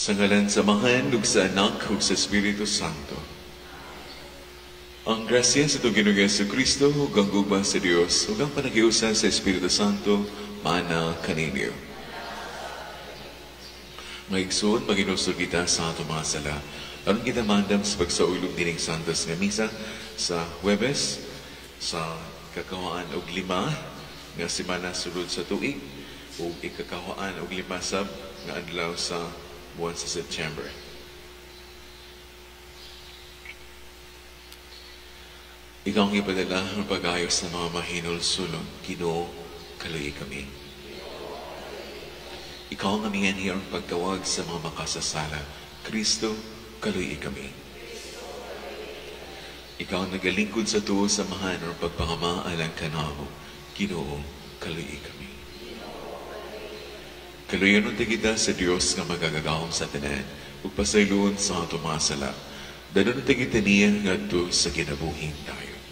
Sa ngalan sa Amahan, ug sa Anak, ug sa Espiritu Santo. Ang grasya sa atong Ginoong Jesu Kristo, ug ang gugma sa Dios, ug ang panagiusa sa Espiritu Santo, maana kaninyo. Mga igsoon, maghinulsol kita sa atong mga sala aron kita maandam sa pagsaulog dining Santos nga Misa sa Huwebes sa 25 nga semana sulod sa tuig ug 25 sab nga adlaw sa buwan sa September. Ikaw ang ipadala ang pag-ayos ng mga mahinulsulon, Ginoo, kaluyi kami. Ikaw ang aming anhiyang pagtawag sa mga makasasala, Kristo, kaluyi kami. Ikaw ang nagalingkod sa tuo sa Amahan aron pagpangama alang kanamo, Ginoo, kaluyi kami. Kaluyan unta kita sa Dios nga magagagahom sa tanan, ug pasayloon sa atong mga sala. Danon unta kita niya ngadto sa kinabuhing dayon.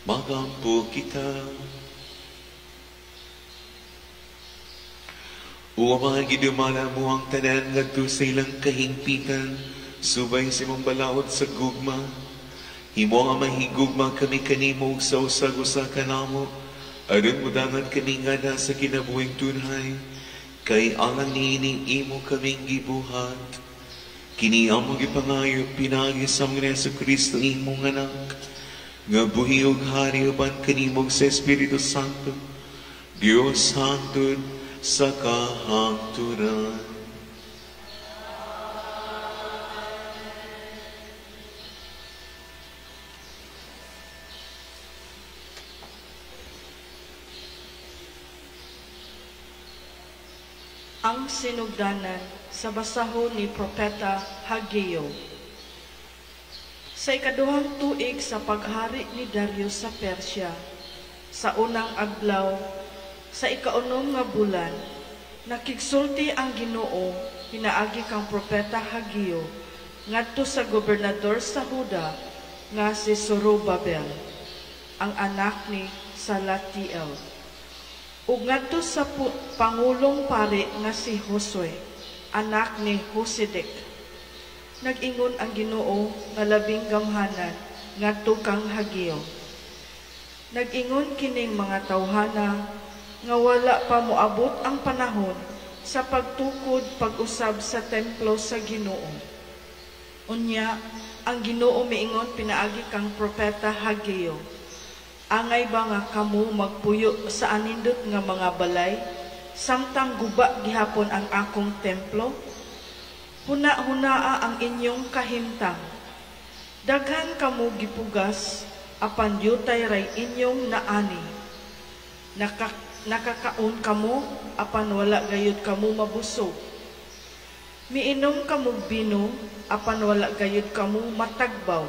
Magampo kita. O Amahan, gidumala mo ang tanan ngadto sa ilang kahingpitan, subay sa imong balaod sa gugma. Himo nga mahigugma kami kanimo ug sa usag-usa kanamo, aron modangan kami nga nasa kinabuhing tunhay, kay alang niini imo kaming gibuhat. Kini among gipangayo pinaagi sa among Hesus Kristo imong anak, nga buhi ug hari uban kanimo sa Espiritu Santo, Dios hangtod sa kahangturan. Ang sinugdanan sa basahon ni Propeta Hageo. Sa ikaduhang tuig sa paghari ni Darius sa Persia, sa unang adlaw, sa ikaunom nga bulan, nakigsulti ang Ginoo pinaagi kang Propeta Hageo ngadto sa gobernador sa Huda nga si Zorobabel, ang anak ni Salatiel, ug ngadto sa pangulong pari nga si Josue, anak ni Josedek. Nag-ingon ang Ginoo nga labing gamhanan ngadto kang Hageo. Nag-ingon kining mga tawhana nga wala pa moabot ang panahon sa pagtukod pag-usab sa templo sa Ginoo. Unya, ang Ginoo miingon pinaagi kang Propeta Hageo. Angay ba nga kamo magpuyo sa anindot nga mga balay, samtang guba gihapon ang akong templo? Huna-hunaa ang inyong kahimtang. Daghan kamo gipugas, apan yutay ray inyong naani. Nakakaon kamo, apan wala gayud kamo mabusog. Miinom kamo bino, apan wala gayud kamo matagbaw.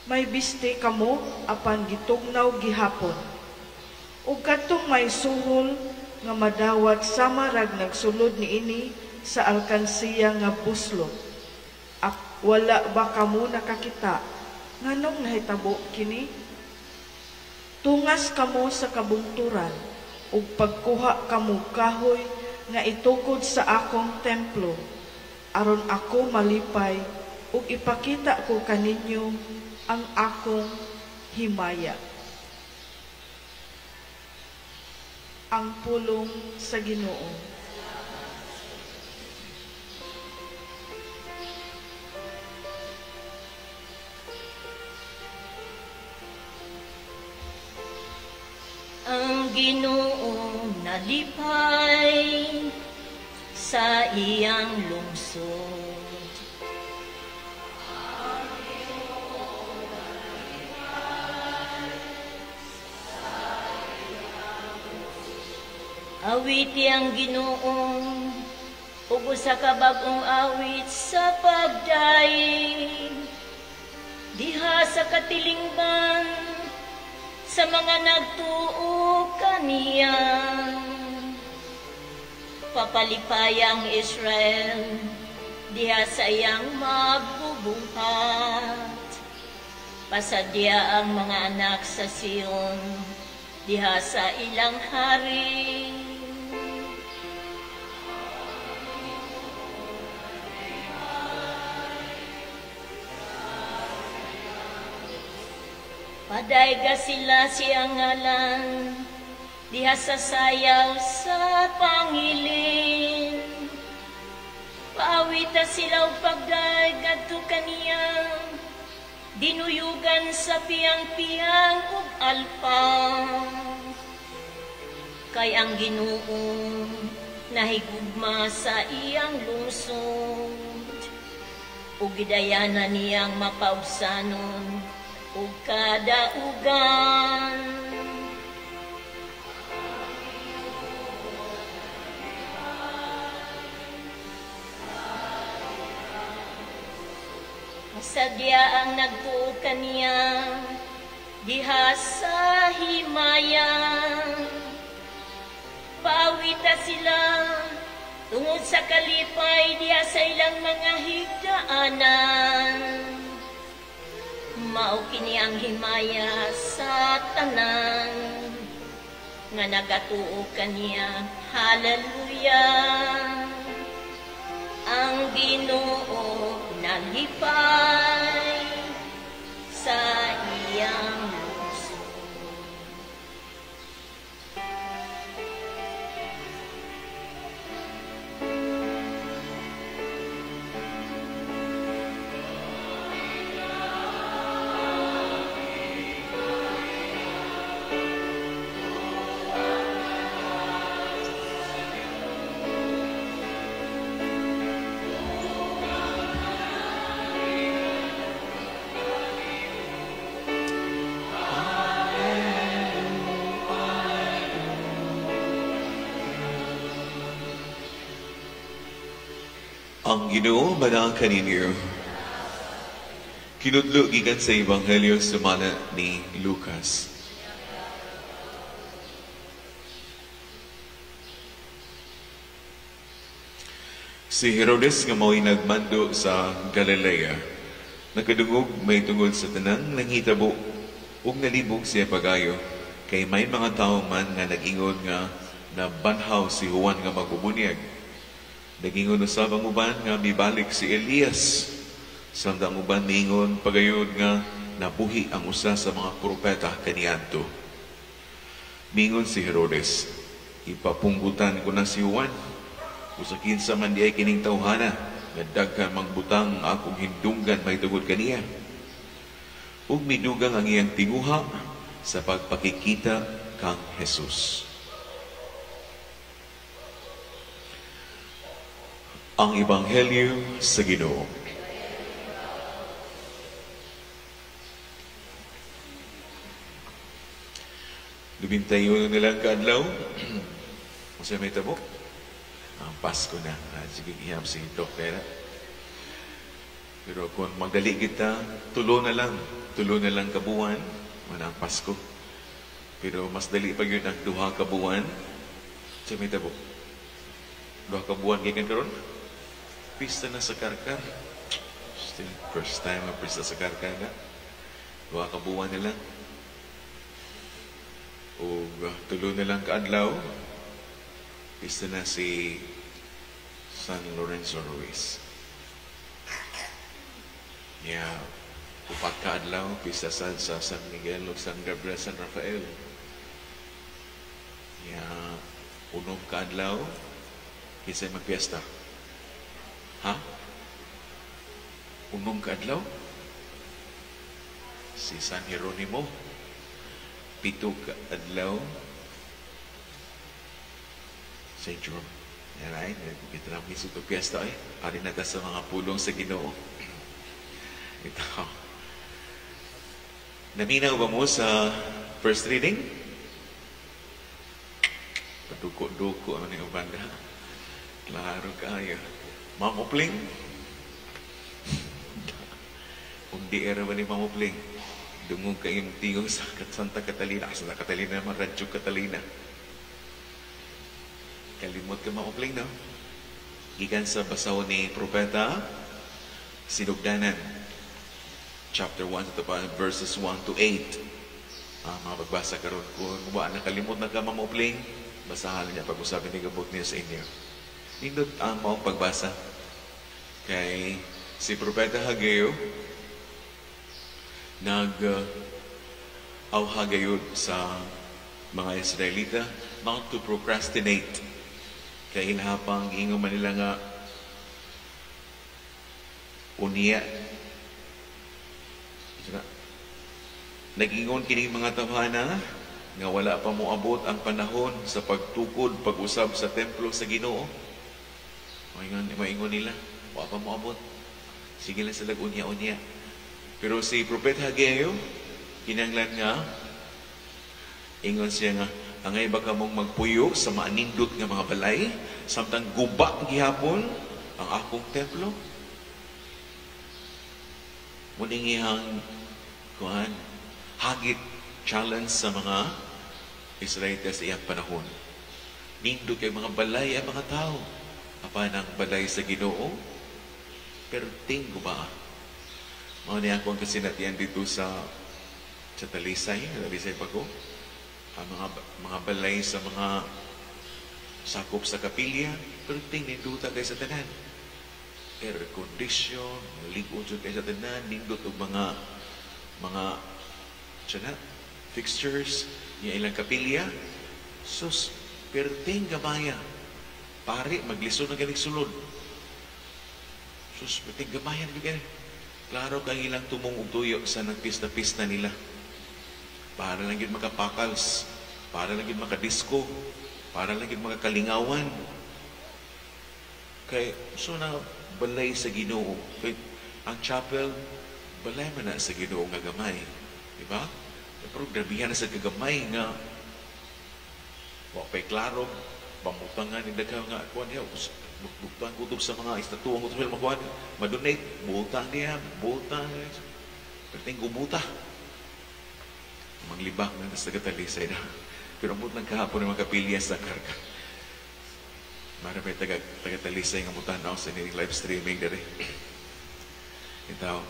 May biste kamo, apan gitugnaw gihapon. Ug kadtong may suhol nga madawat sama rag nagsulod niini sa alkansiya nga buslot. Wala ba kamo nakakita nganong nahitabo kini? Tungas kamo sa kabungturan ug pagkuha kamo kahoy nga itukod sa akong templo, aron ako malipay ug ipakita ko kaninyo ang akong himaya. Ang pulong sa Ginoo. Ang Ginoo nalipay sa iyang lungsod. Awiti ang Ginoo ug usa ka bag-ong awit sa pagdaig diha sa katilingban sa mga nagtuo kaniya. Papalipaya ang Israel diha sa iyang magbubuhat. Pasadya ang mga anak sa Sion diha sa ilang hari. Padayga sila siyang ngalan, diha sa sayaw sa pangilin. Paawita sila og pagdayeg ngadto kaniya, dinuyugan sa piyang-piyang ug alpa. Kay ang Ginoo nahigugma sa iyang lungsod, ug gidayana niyang mapaugsanon ug kadaugan. Sadya ang nagtuo kaniya diha sa himaya. Paawita sila tungod sa kalipay diha sa ilang mga higdaanan. Mao kini ang himaya sa tanan nga nagatuo kaniya. Hallelujah! Ang Ginoo nalipay sa iyang lungsod. Ang Ginoo manaa kaninyo. Kinudlo gikan sa Ebanghelyo sumala ni Lucas. Si Herodes nga mao'y nagmando sa Galilea, nakadungog may tungod sa tanang nanghitabo ug nalibog siya pagayo, kay may mga tawo man nga nag-ingon nga nabanhaw si Juan nga magbubunyag. Nagingon usab ang uban nga mibalik si Elias. Samtang ang uban niingon pagayod nga nabuhi ang usa sa mga propeta kaniadto. Mingon si Herodes, ipapunggutan ko na si Juan. Usa kinsa man diay kining tawhana, nga daghan mangbutang akong hindunggan mahitungod kaniya. Ug midugang ang iyang tinguha sa pagpakikita kang Jesus. Ang Ebanghelyo sa Ginoo. Lubintayo na nilang kaadlaw. Unsa may tabo? Ang Pasko na. Sige, ihap si Doc Pera. Pero kung magdali kita, tulo na lang. Tulo na lang kabuwan. Wala ang Pasko. Pero mas dali pa yun ang duha kabuwan. Unsa may tabo? Duha kabuwan gikan karon? Pista na sa Karkar. Still, first time ang pista sa Karkar na. Duha ka buwan na lang. O tulo na lang kaadlaw. Pista na si San Lorenzo Ruiz. Yeah, upat kaadlaw, pista sa San Miguel o San Gabriel, San Rafael. Yeah, unom kaadlaw, kisay magpiesta. Ha? Unom kaadlaw? Si San Jeronimo. Pito kaadlaw. Saint Jerome. Alright, kita na mismo piyesta eh. Ari na ta sa mga pulong sa Ginoo. Ito. Naminaw ba mo sa first reading? Paduko-duko ano ni uban na. Klaro kayo. Ma'am Upling? Kung di era ba ni Ma'am Upling? Dungog kayong tingog sa Santa Catalina. Santa Catalina naman, Radyo Catalina. Kalimot ka, Ma'am Upling, no? Gikan sa basaw ni Propeta Sinugdanan. Chapter 1 to verses 1 to 8. Mga pagbasa karon kung wa nakalimot na ka, Ma'am Upling, basahan niya pag-usapin ni gabot niya sa inyo. Nindot ang maong pagbasa kay si Propeta Hageo nag Awha gayud sa mga Israelita not to procrastinate. Kay ilahapang ingon man nila nga unya. Nag-ingon kini mga tawhana nga wala pa moabot ang panahon sa pagtukod, pag-usab sa templo sa Ginoo. Maingon nila, wala pa moabot. Sige lang sila unya-unya. Pero si Propeta Hageo, kinanglan nga, ingon siya nga, angay ba kamong magpuyo sa maanindot nga mga balay, samtang guba gihapon ang akong templo? Muning iyang kuan, hagit challenge sa mga Israelita sa iyang panahon. Nindot kay mga balay ang mga tao. Apan ang balay sa Ginoo, perting guba. Mao niya akong kasinatian dito sa Talisay, Talisay pa ko. Ang mga balay sa mga sakop sa kapilya, perting ninduta kay sa tanan. Air condition, ligo jud kay sa tanan, nindot og mga tiyan fixtures niya ilang kapilya. Sus, perting gamaya. Pare, maglisod na galing sulod. Sus, perting gamaya na bigay. Klaro kang ilang tumong og tuyo sa nagpista-pista nila. Para lang yun makapakals, para lang yun makadisko, para lang yun makakalingawan. Kay, so na balay sa Ginoo. Kay, ang chapel, balay man na sa Ginoo nga gamay. Diba? Pero grabihan na sa kagamay nga wa pa'y klaro, pamutangan ni daghang nga kuan niya, butang kutob sa mga estatuang kutob sila makuan, madonate, butang niya, butang, perting gubuta. Manglibak na sa Talisay na. Pero ambot lang kahapon ng mga kapilya sa karga. Mara may taga-Talisay nga mutanaw sa inyong live streaming dere. Itaw.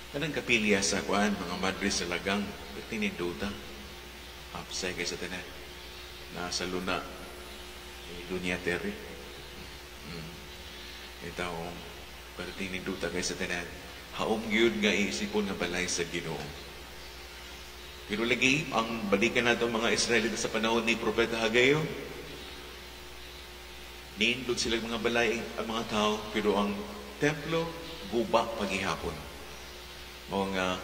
Kanang kapilya sa kuan, mga madre sa lagang, tininduta. Apsay kay sa tanan. Nasa luna, Dunya Terry. Itaw, pero tininduta kay sa tanan. Haom gyud nga iisipon nga balay sa Ginoo. Pero lagi, ang balikan nato mga Israelita sa panahon ni Propeta Hageo, nindot sila mga balay ang mga tao, pero ang templo, guba paghihapon. Mao nga,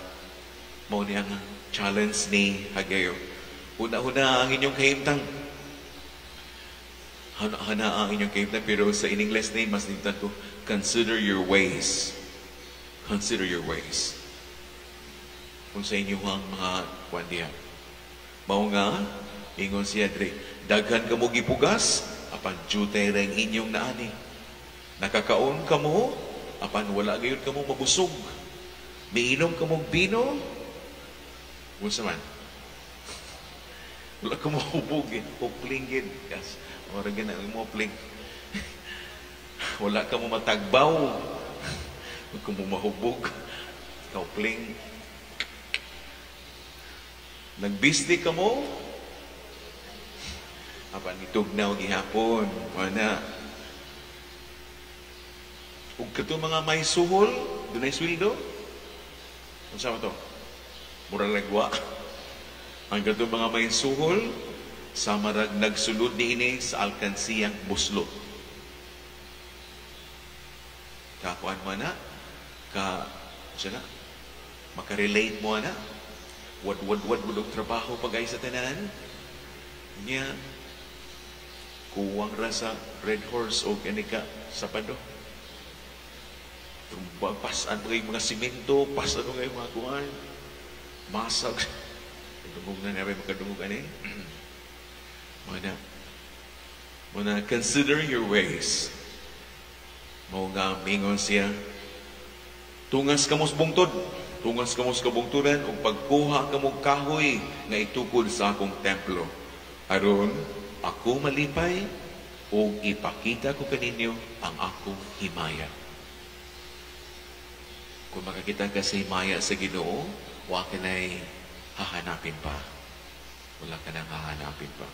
mao niya ang challenge ni Hageo. Una-una ang inyong kahimtang. Hana ang inyong kahimtang, pero sa in English name, mas nindot ko, consider your ways. Consider your ways. Kung sa inyo ang mga kuan diha. Mao nga, ingon siya dre, daghan kamo gipugas, apan jutay ra ang inyong naani. Nakakaon kamo, apan wala gayud kamo mabusog. Miinom kamo bino, unsa man? Wala kamo hubog, hupling gid. Yes, mura gid na mo hupling. Wala kamo matagbaw. Wala kamo mahubog. Kaupling. Nagbisdi ka mo, apan itugnaw gihapon, wala. Ug kato mga may suhol, dunay sweldo. Unsa man to? Mura lagwa. Ang kato mga may suhol, sama rag nagsulod niini sa alkansiyang buslot. Kakuan mo na, ka, unsa na? Makarelate mo na. Wad-wad-wad og trabaho pagay sa tanan. Nya, kuwang ra sa Red Horse o kani ka Sabado. Tumba, pasan pa kayong mga simento, pasan pa kayong mga kuwan. Masag. Dungog na namin, makadungog ani. Muna, muna, consider your ways. Mao nga, mingon siya, tungas kamos bungtod. Tungas kamo sa kabungturan ug pagkuha kamo kahoy nga itukod sa akong templo. Aron ako malipay ug ipakita ko kaninyo ang akong himaya. Kung makakita ka sa himaya sa Ginoo, wa ka na'y hahanapin pa. Wala ka nang hahanapin pa.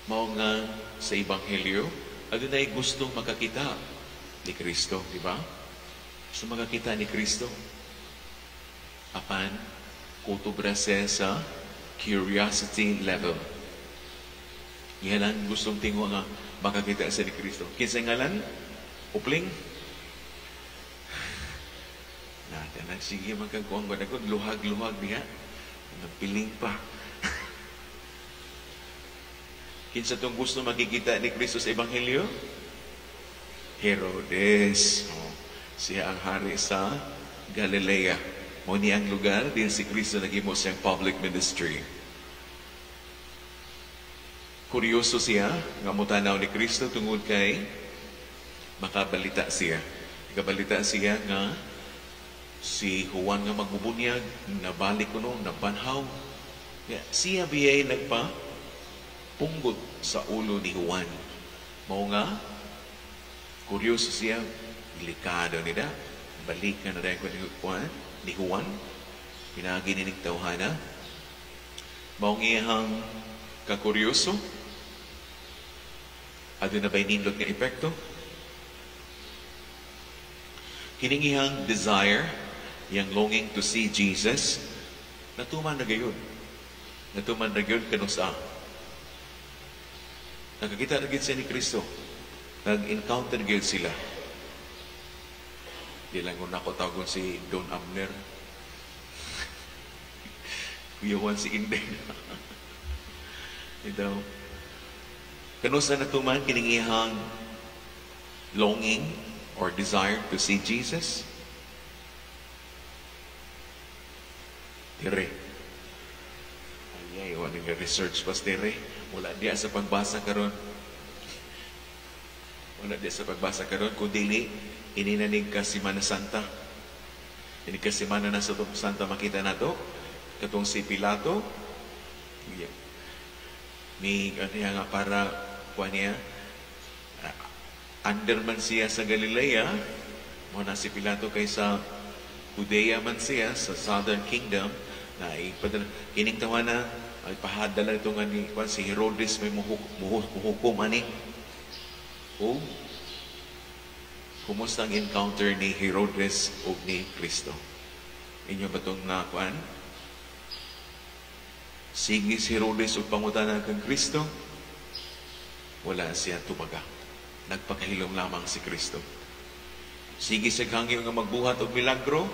Mao nga sa Ebanghelyo, adunay gustong makakita ni Kristo, di ba? Gusto makakita ni Kristo. Apan kutob ra siya sa curiosity level. Iya lang gustong tingo nga makakita sa ni Kristo. Kinsa ngalan? Upling? Na, tanang sige magkagkuang ko na luhag-luhag diha. Nagpiling pa. Kinsa tong gusto makikita ni Kristo sa Ebanghelyo? Herodes. Oh, siya ang hari sa Galilea. Mao ni ang lugar din si Kristo naghimo siyang public ministry. Kuryoso siya nga motanaw ni Kristo tungod kay makabalita siya. Makabalita siya nga si Juan nga magbubunyag, nabalik kuno, nabanhaw. Ya, siya biyay nagpa punggot sa ulo ni Juan. Mao nga kuryoso siya, delikado nila. Balikan na rin ko ni Juan. Pinagi ni tawhana. Mao iyang kakuryoso. Aduna ba'y nindot nga epekto? Kining iyang desire, iyang longing to see Jesus, natuman na gayon. Natuman na gayon kanusa. Nakakita na gid siya ni Kristo. Nag-encounter gid sila. Di lang kung nako tawagon si Don Abner. Kuya Juan si Inday. Ito. Kanusa natuman kining iyang longing or desire to see Jesus? Dire. Ay, wala nga research pas dire. Wala diya sa pagbasa karon. Wala diya sa pagbasa karon kung dili ininanig ka Semana Santa. Ini ka Semana na sa Santa makita nato katong si Pilato. Yeah. May ano nga para kuha niya under man siya sa Galilea, mo na si Pilato kay sa Judea man siya sa Southern Kingdom na ipadala kining tawana ay pahadala ito nga ni kuan si Herodes may muhukom ani. O kumusta ang encounter ni Herodes ug ni Kristo? Inyo ba itong nakuan? Sige si Herodes ug pangutana kang Kristo, wala siya tubaga. Nagpakahilom lamang si Kristo. Sige siya hangyo nga magbuhat og milagro.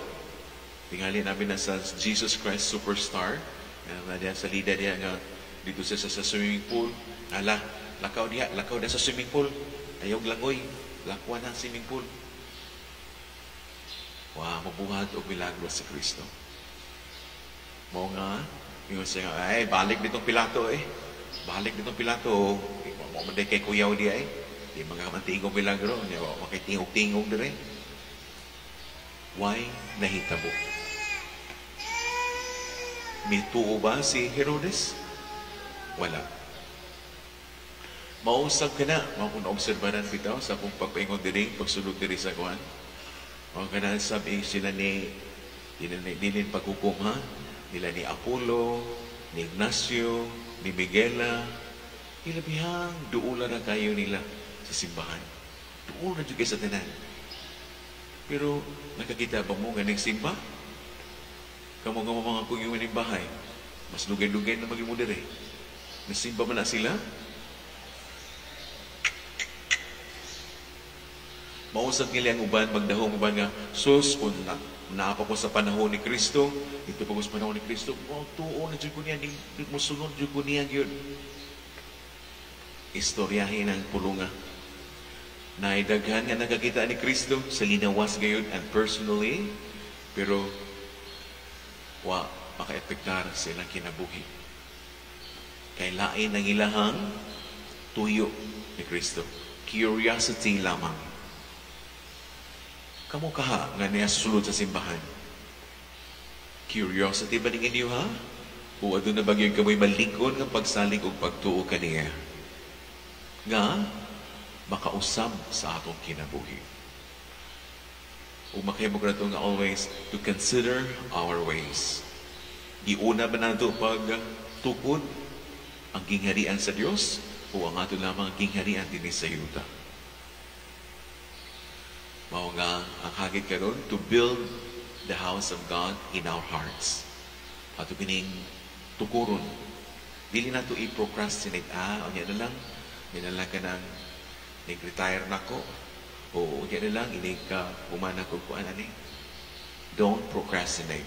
Tingali namin na sa Jesus Christ Superstar. Nga diya sa lida diya nga dito siya sa swimming pool. Ala, lakaw diya sa swimming pool. Ayaw langoy, lakwan ang swimming pool. Wow, mabuhat og milagro si Kristo. Mao nga, ingon siya nga, ay, balik ditong Pilato eh. Balik ditong Pilato. Mo man kay kuyaw diya eh. Di mga mantingog milagro, di ba makitingog-tingog dire. Why nahitabo? Mituo ba si Herodes? Wala. Mausap ka na, mao kung naobserbaran bitaw sa akong pagpaingon diri, pagsulod diri sa kuan. Mao ka na sabi sila ni dilin paghukom ha, nila ni Apollo, ni Ignacio, ni Miguela, ilabihang duula ra kayo nila sa simbahan. Duol na jud kay sa tanan. Pero nakakita ba mo nga nagsimba? Kamo nga mga kuyuan ng bahay, mas lugay-lugay na maging mo dire. Nasimba man na sila? Mausap nila ang uban, magdahong uban nga, sus, kung naapa ko sa panahon ni Kristo, ito pa ko sa panahon ni Kristo, oh, tuo na dyan ko niya, musunod dyan ko niya yun. Istoryahin ang pulunga. Naidaghan nga nakakita ni Kristo sa linawas gayon and personally, pero wa makaepektar sa ilang kinabuhi. Kay lain ang ilahang tuyo ni Kristo. Curiosity lamang. Kamo kaha nga niya sulod sa simbahan. Curiosity ba ning inyo ha? O aduna ba gyud kamoy malikon nga pagsalig og pagtuo kaniya? Nga makausab sa atong kinabuhi. O makahimo ko nato nga always to consider our ways. Iuna ba nato pagtukod ang gingharian sa Dios o ang ato lamang ang gingharian dinhi sa yuta? Mao nga ang hagit karon to build the house of God in our hearts. Ato kining tukuron. Dili na to i-procrastinate. Unya na lang. Unya na lang ka nang nag-retire na ko. O unya na lang, inig ka humana ko kuan ani. Don't procrastinate.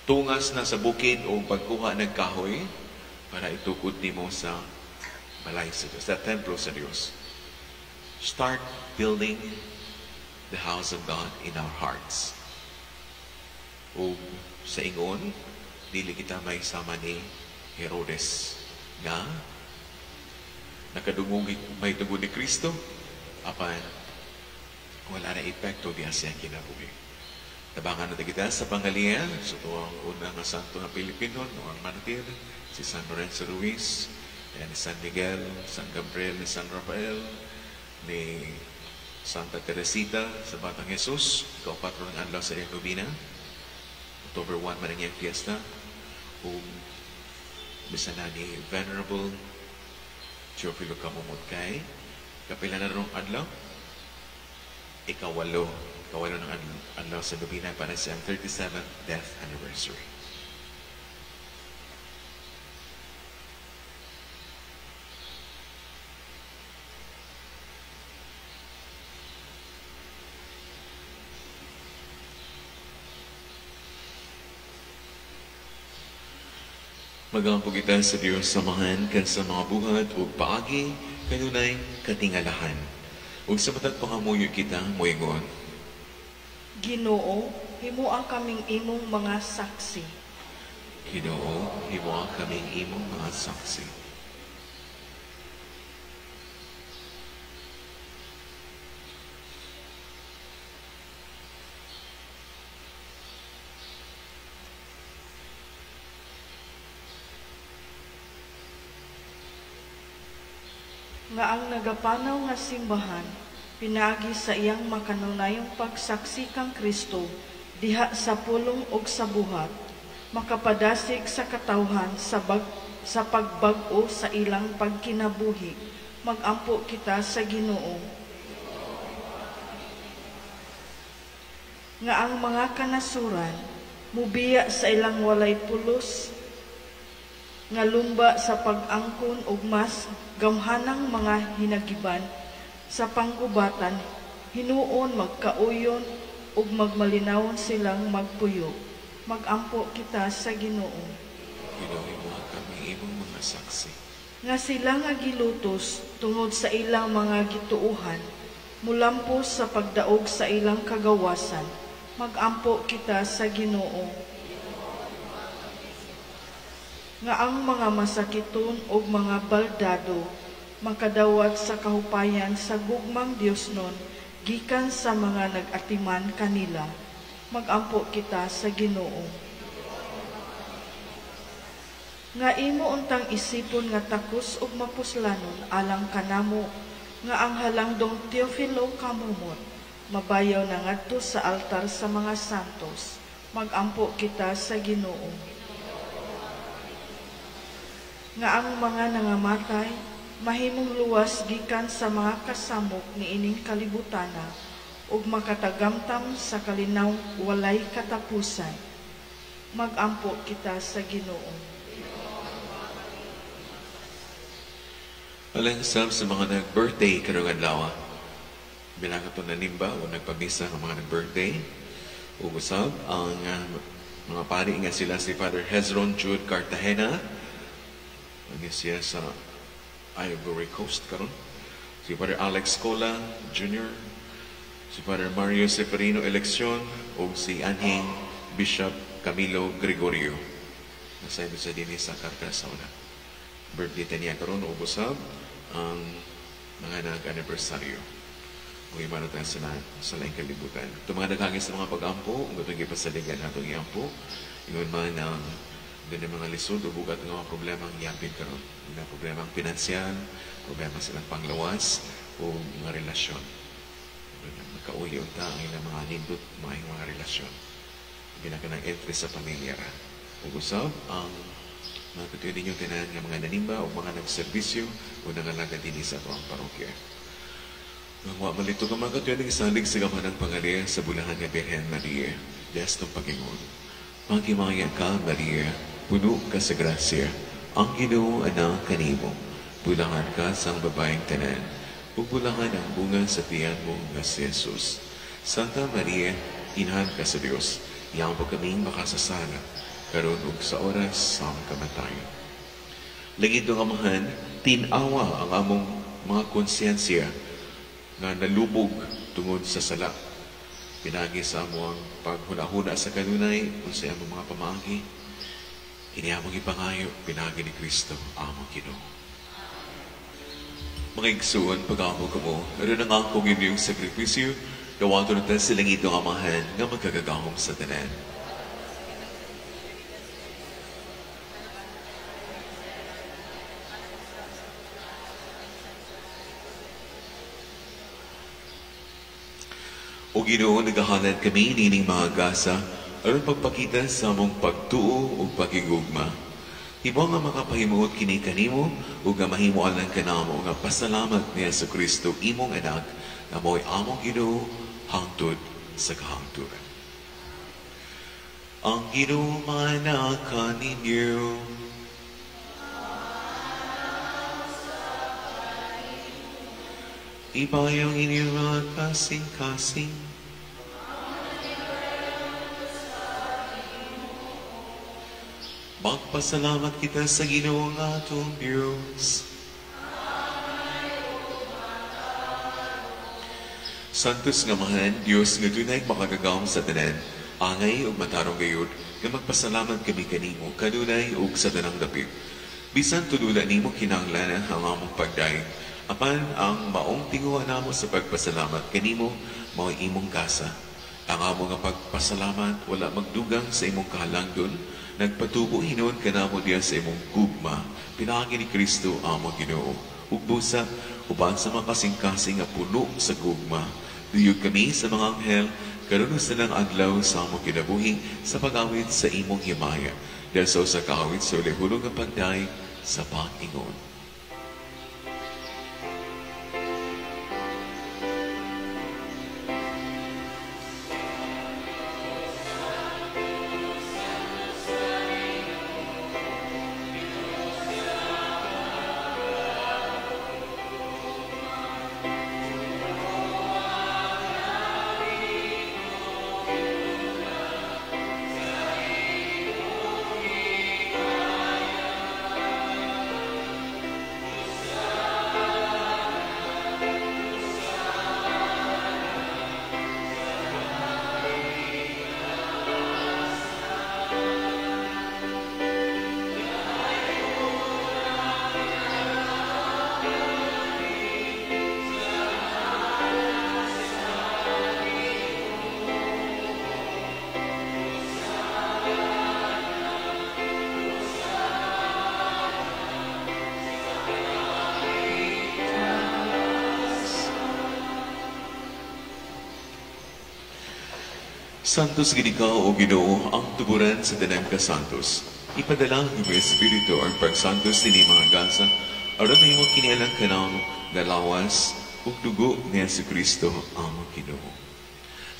Tungas na sa bukid o pagkuha ng kahoy para itukod nimo sa balay sa Diyos, sa templo sa Diyos. Start building the house of God in our hearts. O sa ingon, dili kita may sama ni Herodes nga nakadungog may tungod ni Kristo apan wala na epekto diha sa iyang kinabuhi. Tabangan natin kita sa pangalian sa tuwang una nga santo nga Pilipino, noong martir, si San Lorenzo Ruiz, ni San Miguel, San Gabriel, ni San Rafael, ni Santa Teresita sa Batang Jesus, ikaw patron ng adlaw sa iyang nobina. October 1 man ang iyang fiesta. Ug bisan na ni Venerable Teofilo Camomot kay kapila na rong adlaw? Ikawalo. Ikawalo ng adlaw sa nobina para sa iyang 37th death anniversary. Magampo kita sa Diyos samahan kan sa mga buhat ug paagi kanunay katingalahan. Ug sa matag pangamuyo kita moingon. Ginoo, himoa kaming imong mga saksi. Ginoo, himoa kaming imong mga saksi. Nga ang nagapanaw nga simbahan, pinaagi sa iyang makanunayong pagsaksi kang Kristo, diha sa pulong og sa buhat, makapadasig sa katawhan sa pagbag-o sa ilang pagkinabuhi. Magampo kita sa Ginoo. Nga ang mga kanasuran, mubiya sa ilang walay pulos, nga lumba sa pag-angkon og mas gamhanang mga hinagiban sa panggubatan, hinuon magkauyon ug magmalinawon silang magpuyo. Magampo kita sa Ginoo. Ginoo, himoa kami imong mga saksi. Nga sila nga gilutos tungod sa ilang mga gituohan, mulampos sa pagdaog sa ilang kagawasan. Magampo kita sa Ginoo. Nga ang mga masakiton og mga baldado makadawat sa kahupayan sa gugmang Dios nun, gikan sa mga nag-atiman kanila. Magampo kita sa Ginoo. Nga imo untang isipon nga takos ug mapuslanon alang kanamo, nga ang halangdong Teofilo Camomot mabayaw na ngadto sa altar sa mga santos. Magampo kita sa Ginoo. Nga ang mga nangamatay mahimong luwas gikan sa mga kasamok niining kalibutana ug makatagamtam sa kalinaw walay katapusan. Magampo kita sa Ginoo. Alangsam sa mga nag-birthday karong adlaw. Bilang ato nanimba o nagpamisa ng mga nag-birthday, ug usab ang mga pari nga sila si Father Hezron Jude Cartagena, ang siya sa Ivory Coast karon, si Father Alex Cola Jr., si Father Mario Severino Eleccion, ug si Anhing Bishop Camilo Gregorio. Nasayod sa dinhi sa Carcassonne. Birthday ta niya karon ug usab ang mga nag-anibersaryo. Ug imano ta sa laing kalibutan. Itong mga naghangis sa mga pag-ampo, ug itong gipasaligan natong iampo, ingon man ang doon ang mga lisod o bugat ng mga problema ang iapin karon. Mga problema ang pinansyal, problema silang panglawas o mga relasyon. Magkauli unta ang ilang mga nindot, mga relasyon. Ginaka ng entry sa pamilya ra. Ug usab ang mga katuyo ninyong tanan nga mga nanimba o mga nagserbisyo o nangalaga dinhi sa atoang parokya. Ang wa malito ka mga katuyo ning salig sa gamhanang pangalia sa bulahan nga Birhen Maria. Destong Pag-ingon. Maghimaya ka, Maria, puno ka sa grasya, ang Ginoo anak kanimo. Bulangan ka sa babaeng tanan, ug bulangan ang bunga sa tiyan mo nga si Jesus. Santa Maria, inahan ka sa Dios, iyang kaming makasasala, karon ug sa oras sa among kamatayon. Langit ng Amahan, tinawa ang among mga konsyensya nga nalubog tungod sa sala. Pinagi sa among paghuna-huna sa kanunay, unsay among mga pamaagi, ini among ipangayo, pinagi ni Kristo among Ginoo. Mga igsoon, pag-amo kamo, aron ang akong inyong sakripisyo, dawaton natin sa langit ng Amahan nga magkagagahom sa tanan. O Ginoo, nagahalad kami nining mga gasa aron pagpakita sa among pagtuo ug pagigugma. Himo nga makapahimuot kini kanimo ug nga mahimo alang kanamo nga pasalamat ni Jesucristo imong anak nga mao'y among Ginoo hangtod sa kahangturan. Ang Ginoo manaka ninyo. Ibayong inyong mga kasing-kasing. Magpasalamat kita sa Ginoo nga atong Diyos. Santos nga Amahan, Diyos nga dunay makagagahom sa tanan, angay ug matarong gayud nga magpasalamat kami kanimo kanunay ug sa tanang dapit. Bisan tudula nimo kinahanglan ang among pagdaig, apan ang maong tinguha namo sa pagpasalamat kanimo mao'y imong gasa. Ang among nga pagpasalamat wala magdugang sa imong kahalangdon, nagpatubo hinuon kanamo diha sa imong gugma, pinaagi ni Kristo among Ginoo. Ug busa uban sa mga kasing-kasing nga puno sa gugma, duyog kami sa mga anghel karon sa nang adlaw sa among kinabuhi sa pag-awit sa imong himaya. Diha sa usa ka awit sa ulihulong nga pagdaig sa pag-ingon. Santos gid ikaw, o Ginoo, ang tuburan sa tanang kasantos. Ipadala ng iyong Espiritu ang pagsantos nini mga gasa, aron mahimo kini alang kanang nalawas ug dugo ni Jesucristo among Ginoo.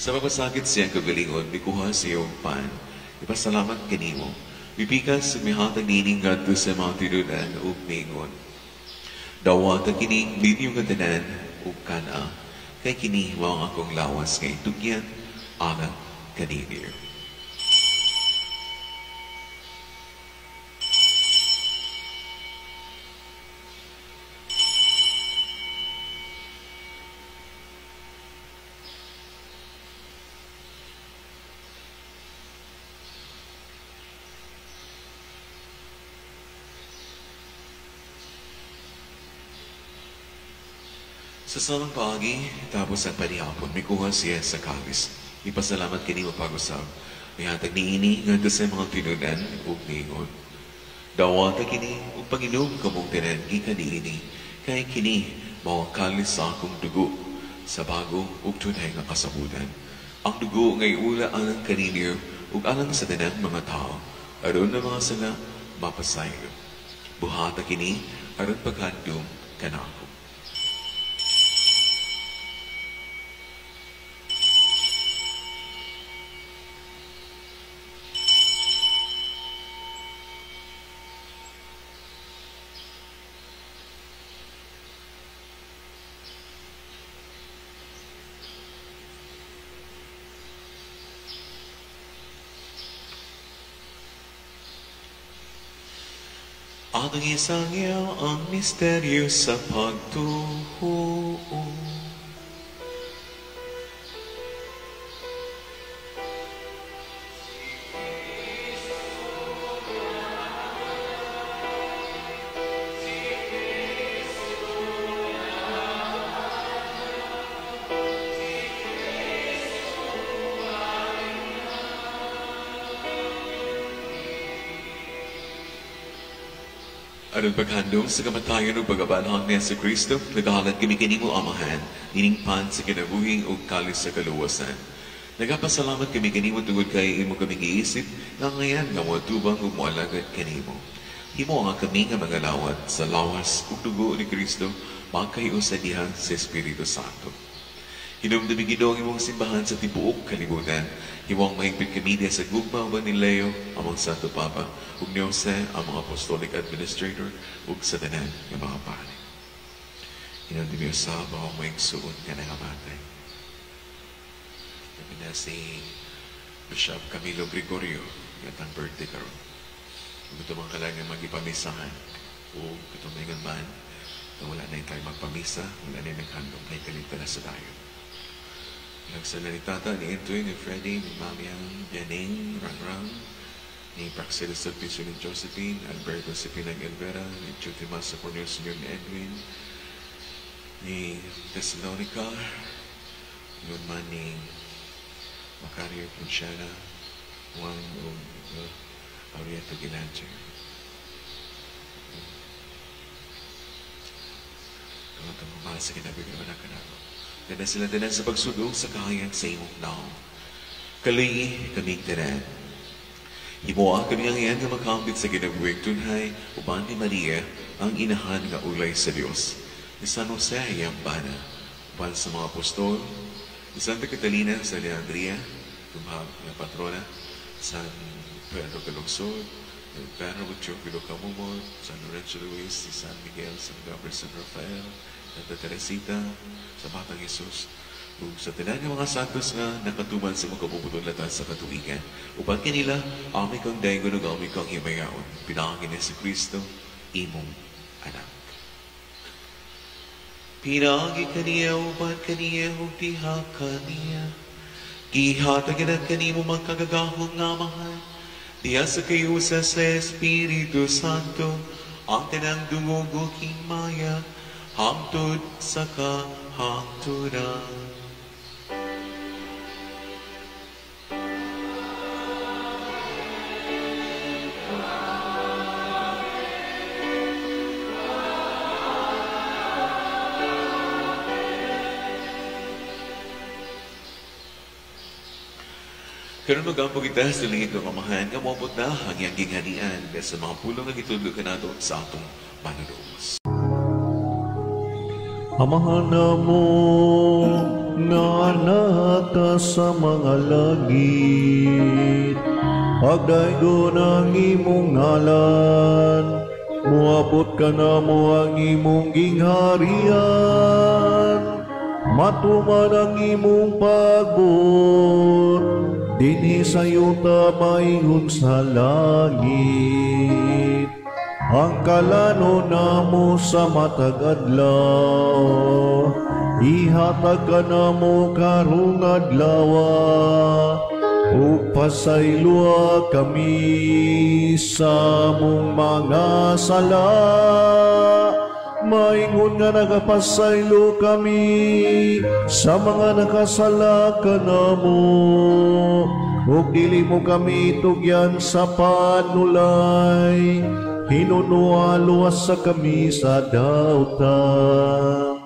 Sa mapasakit siyang kagalingon, mikuha sa iyong pan, ipasalamat kanimo, mipikas ug mihatag nining ngadto sa mga tinunan ug miingon. Dawata kini ninyo nga tanan ug kana, kay kini mao ang akong lawas nga itugyan alang kaninyo. Sa samang paagi, tapos ang panihapon, mikuha siya sa kalis. Ipasalamat kanimo pag-usab. Mihatag niini ngadto sa mga tinunan ug niingon. Dawata kini ug panginom kamong tanan gikan niini, kay kini mao ang kalis sa akong dugo sa bago ug tunay nga kasabutan. Ang dugo nga iula alang kaninyo ug alang sa tanang mga tawo, aron ang mga sala mapasaylo. Buhata kini aron paghandom kanako. Atong isangyaw ang misteryo sa pagtuo. Aron paghandom sa kamatayon ug pag-abanhang ni Jesucristo, nagahalad kami kanimo, Amahan, nining pan sa kinabuhi ug kalis sa kaluwasan. Nagapasalamat kami kanimo tungod kay imo kami giisip nga ngayan nga moatubang ug moalagad kanimo. Himo nga kami nga mga lawat sa lawas ug dugo ni Kristo, magkahiusa diha sa Espiritu Santo. Hinumdumi Ginoo ang imong simbahan sa tibuok kalibutan. Himo ang mahigpit kami diha sa gugma uban ni Leo, among Santo Papa, ug ni Jose, among Apostolic Administrator, ug sa tanan nga mga pari. Hinumdumi usab ang maigsuon nga nangamatay. Kami na si Bishop Camilo Gregorio, yatang birthday karon. Ug ito mga kalangan magipamisahan, ug itong maingon man, na wala na tayo magpamisa, wala na naghandom, ay kalimtan na sa tayo. Nagsala ni Tata, ni Entoy, ni Freddy, ni Mamiang, Yaning, Rangrang, ni Praxedes Sulpicio, ni Josephine, Alberto Sipinag Elvera, ni Judy Masa Cornel Sr. ni Edwin, ni Thessalonica, yun man ni Macario Ponciana, Juan Aurieta Gilante. Ang pagmamahal sa kinabuhi na kanako. Dana sila tanan sa pagsulong sa kahayag sa imong naong. Kaluyi kaming tanan. Himoa kami ang iyan nga makambit sa kinabuhing tunhay uban ni Maria ang inahan nga ulay sa Dios. Ni San Jose Yambana, uban sa mga apostol, ni Santa Catalina sa Alejandria, tumhag nga patrona, San Pedro Calungsod, Pedro Teofilo Camumot, San Lorenzo Luis, si San Miguel, San Gabriel, San Rafael, Santa Teresita, sa Batang Jesus, ug sa tanan nga mga santos nga nakatuman sa mga kabubutong latad sa katuigan. Uban kanila, ami kang daygon ug ami kang himayaon. Pinaagi ni Jesucristo, imong anak. Pinaagi kaniya, uban kaniya, ug diha kaniya. Gihatag na kanimo magkagagahong nga Amahan, diha sa kayusa sa Espiritu Santo, ang tanang dungog ug himaya, hangtod sa kahangturan. Karon magampo kita sa lingid ng Amahan nga moabot na ang iyang gingharian sa mga pulong nga gitudlo kanato sa atong Manunubos. Amahan namo nga naka sa mga langit, pagdaygon ang imong ngalan, moabot ka namo ang imong gingharian, matuman ang imong pagbuot, dinhi sa yuta maingon sa langit. Ang kalano namo sa matag adlaw, ihatag ka namo karong adlaw, ug pasayloa kami sa among mga sala, maingon nga nagapasaylo kami sa mga nakasala kanamo, ug dili mo kami tugyan sa panulay, hinunoa luwas sa kami sa dautan.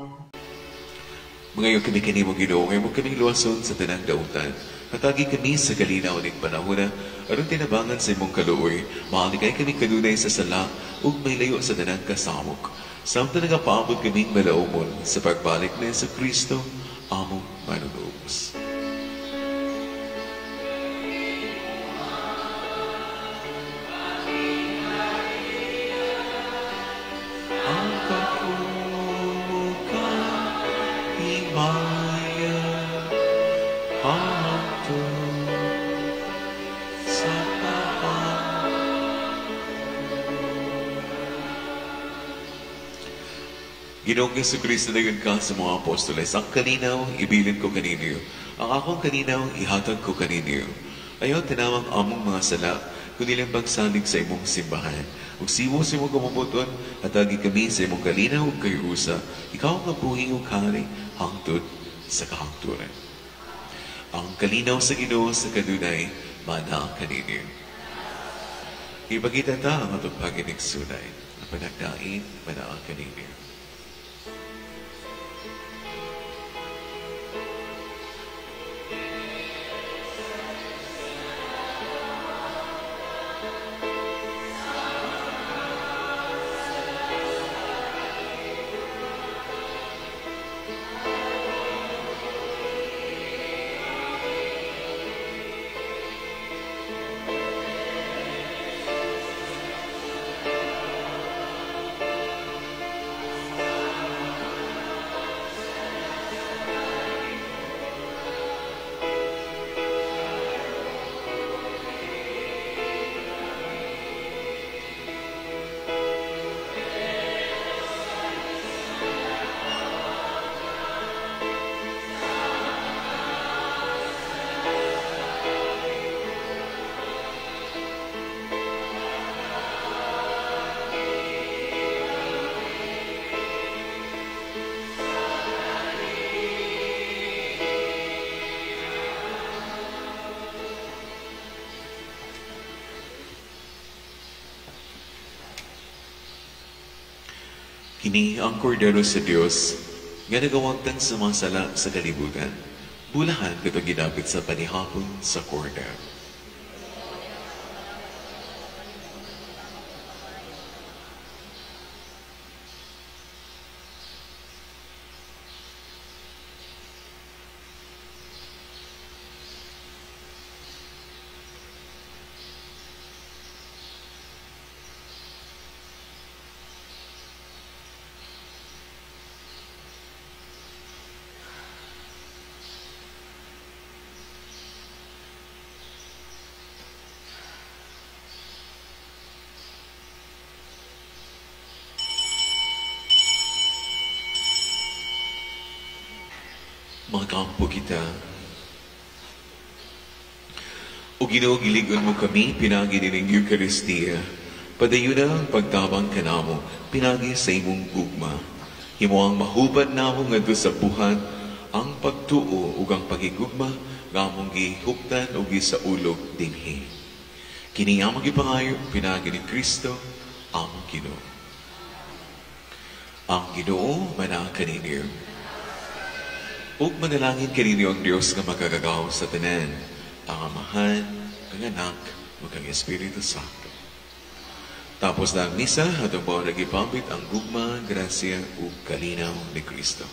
Mangayo kami kanimo Ginoo, ngayon mo kaming luwason sa tanang dautan. Hatagi kami sa kalinaw ning panahona, aron tinabangan sa imong kaluoy, mahaligay kami kanunay sa sala ug may layo sa tanang kasamok. Samtang nagapaabot kaming malaumon sa pagbalik ni Jesucristo, among Manunubos. Ang himaya hangtod sa kahangturan. Ginoong Hesukristo, dayon ka sa mga apostoles, ang kalinaw ibilin ko kaninyo, ang akong kalinaw ihatag ko kaninyo. Ayaw tinawang among mga sala, kundi lang pagsalig sa imong simbahan. Ug siwo sa imong kamabuton, hatagi kami sa imong kalinaw ug kayusa. Ikaw ang buhi ug hari hangtod sa kahangturan. Ang kalinaw sa Ginoo sa kadunay mana kaninyo. Ipakita ta ang atong paginigsunay, ang panagdain mana kaninyo. Kini ang Kordero sa Dios nga nagawagtan sa mga sala sa kalibutan. Bulahan katong gidapit sa panihapon sa Kordero. Magampo kita. O Ginoo, giligon mo kami, pinagi nining Eucharistia. Padayon na ang pagtabang kanamo, pinagi sa imong gugma. Himo ang mahubad namo ngadto sa buhat, ang pagtuo ug ang pagigugma nga among gihuptan ug gisaulog dinhi. Kini among gipangayo, pinagi ni Kristo, among Ginoo. Ang Ginoo manaa kaninyo. Ug manalangin kaninyo ang Dios nga makagagaw sa tanan, ang Amahan, ang Anak, ug ang Espiritu Santo. Tapos na ang misa, atong mga nagipambit ang gugma, grasya ug kalinaw ni Kristo.